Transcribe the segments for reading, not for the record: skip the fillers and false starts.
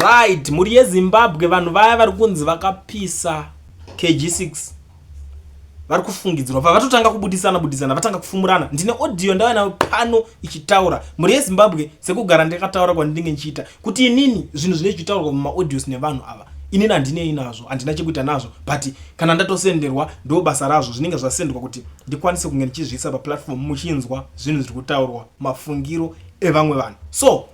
Right, mhuri yeZimbabwe, vanhu vaya vari kunzi vakapisa KG6 vari kufungidzirwa bva vatotanga kubudisana budisana, vatanga kufumurana. Ndine audio ndauya nayo pano ichitaura mhuri yeZimbabwe, sekugara ndakataura kwandinenge ndichiita kuti inini zvinhu zvinenge zvichitaurwa mumaaudios nevanhu ava, inini handinei nazvo, handina chekuita nazvo, but kana ndatosenderwa ndo basa razvo, zvinenge zvasendwa kuti ndikwanise kunge ndichizviisa paplatform muchinzwa zvinhu zviri kutaurwa, mafungiro evamwe vanhu. So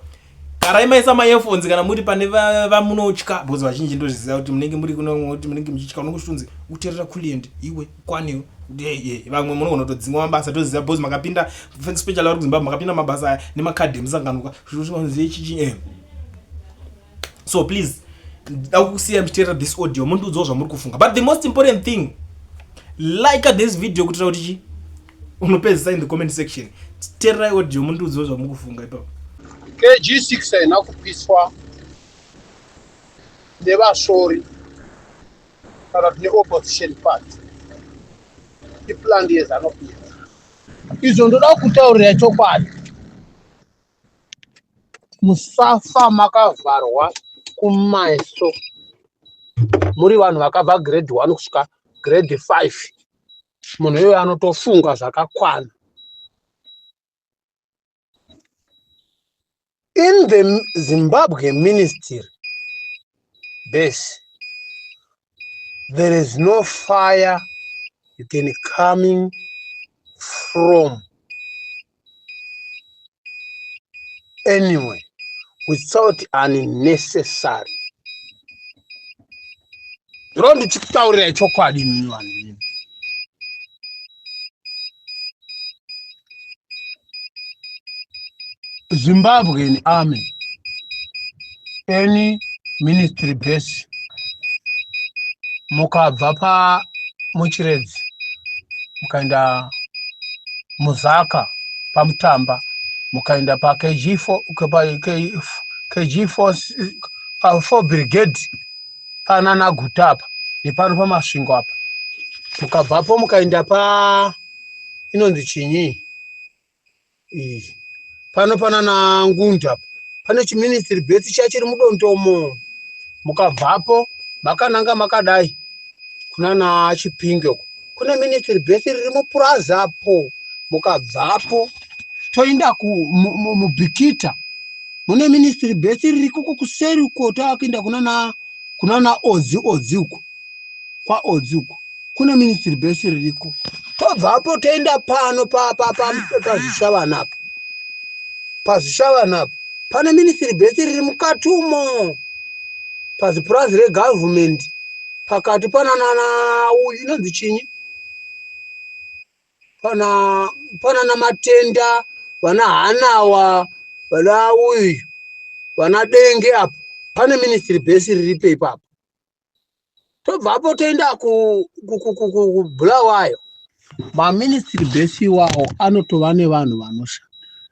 garai maisa maearphones kana muri pane vamunotya, because vazhinji ndozviziva kuti munenge muri kunoti munenge muchitya, unenge uchitonzi uterera kulient iwe kwaniwe. Vamwe munogona kutodzingwa mabasa, toziva, because makapinda, especially vari kuZimbabwe, makapinda mabasa aya nemakadhi emusangano. So please, nda kusiya muchiteerera this audio, mundiudzawo zvamuri kufunga. But the most important thing, like this video kuitira kuti chi unopedzisa in the comment section. Teererai audio, mundiudzawo zvamuri kufunga ipapo. KG6 haina kupiswa nevasori kana kuti neopposition party, iplan yeZANU PF. Izvo ndoda kutaurira chokwadi, musafa makavharwa kumeso muri vanhu vakabva grade 1 kusvika grade 5. Munhu iyoyo anotofunga zvakakwana. In the Zimbabwe ministry base, there is no fire you can coming from anywhere without unnecessary. Ndiro ndichikutaurira chokwadi mimi vanhu mimi. Zimbabwean Army, any ministry base, mukabva pa muChiredzi mukaenda muZaka paMutamba, mukaenda pa KG4, pa KG4, pa 4 Brigade, panana Guta apa nepano paMasvingo apa, mukabvapo mukaenda pa inonzi chinyi iyi pano panana Ngundu apa, pane chiministry base chiya chiri mudondomo. Mukabvapo makananga makadai kunana Chipinge uko, kune ministry base riri mupurazi apo. Mukabvapo toenda muBikita, mune ministry base riri koko kuseri uko, taakuenda kunana Odzi, Odzi uko, kwaOdzi uko kune ministry base ririko. Tobvapo toenda pano paZvishavana apa, paZvishavana apa pane ministry base riri mukati umo, pazipurazi regovernment pakati pananana uyu inonzi chinyi, panana Matenda, vana Hanawa, vana uyu, vana Denge apo, pane ministry base riripo ipapo. Tobvapo toenda kuBulawayo, maministry base iwawo anotova nevanhu vanosha,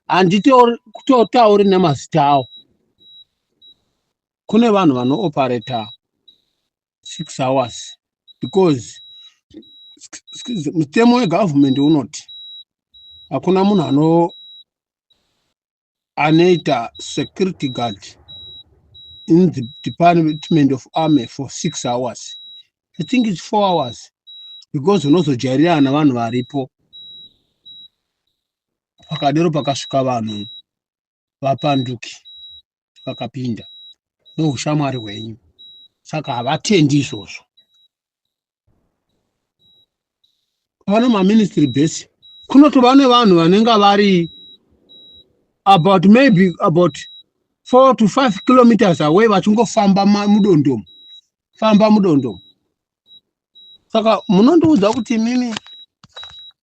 handitotauri nemazita awo. Kune vanhu vanooperata 6 hours, because mutemo wegovernment unoti hakuna munhu ano anoita security guard in the Department of Army for 6 hours. I think it's 4 hours, because unozojairirana navanhu varipo. Pakadero pakasvika vanhu vapanduki vakapinda noushamwari hwenyu, saka havatendi izvozvo. Pano maministry base kunotova nevanhu vanenge vari about maybe about 4 to 5 kilometers away, vachingofamba mudondomo, famba mudondomo. Saka munondiudza kuti mimi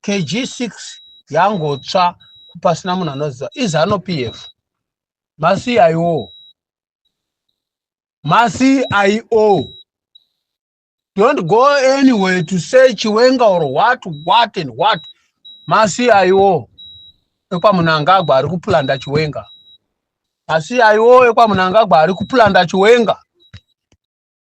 KG6 yangotsva pasina munhu anoziva, iZANU PF, maCIO, maCIO. Don't go anywhere to say Chiwenga or what what and what. MaCIO ekwaMnangagwa ari kuplanda Chiwenga, maCIO ekwaMnangagwa ari kuplanda Chiwenga.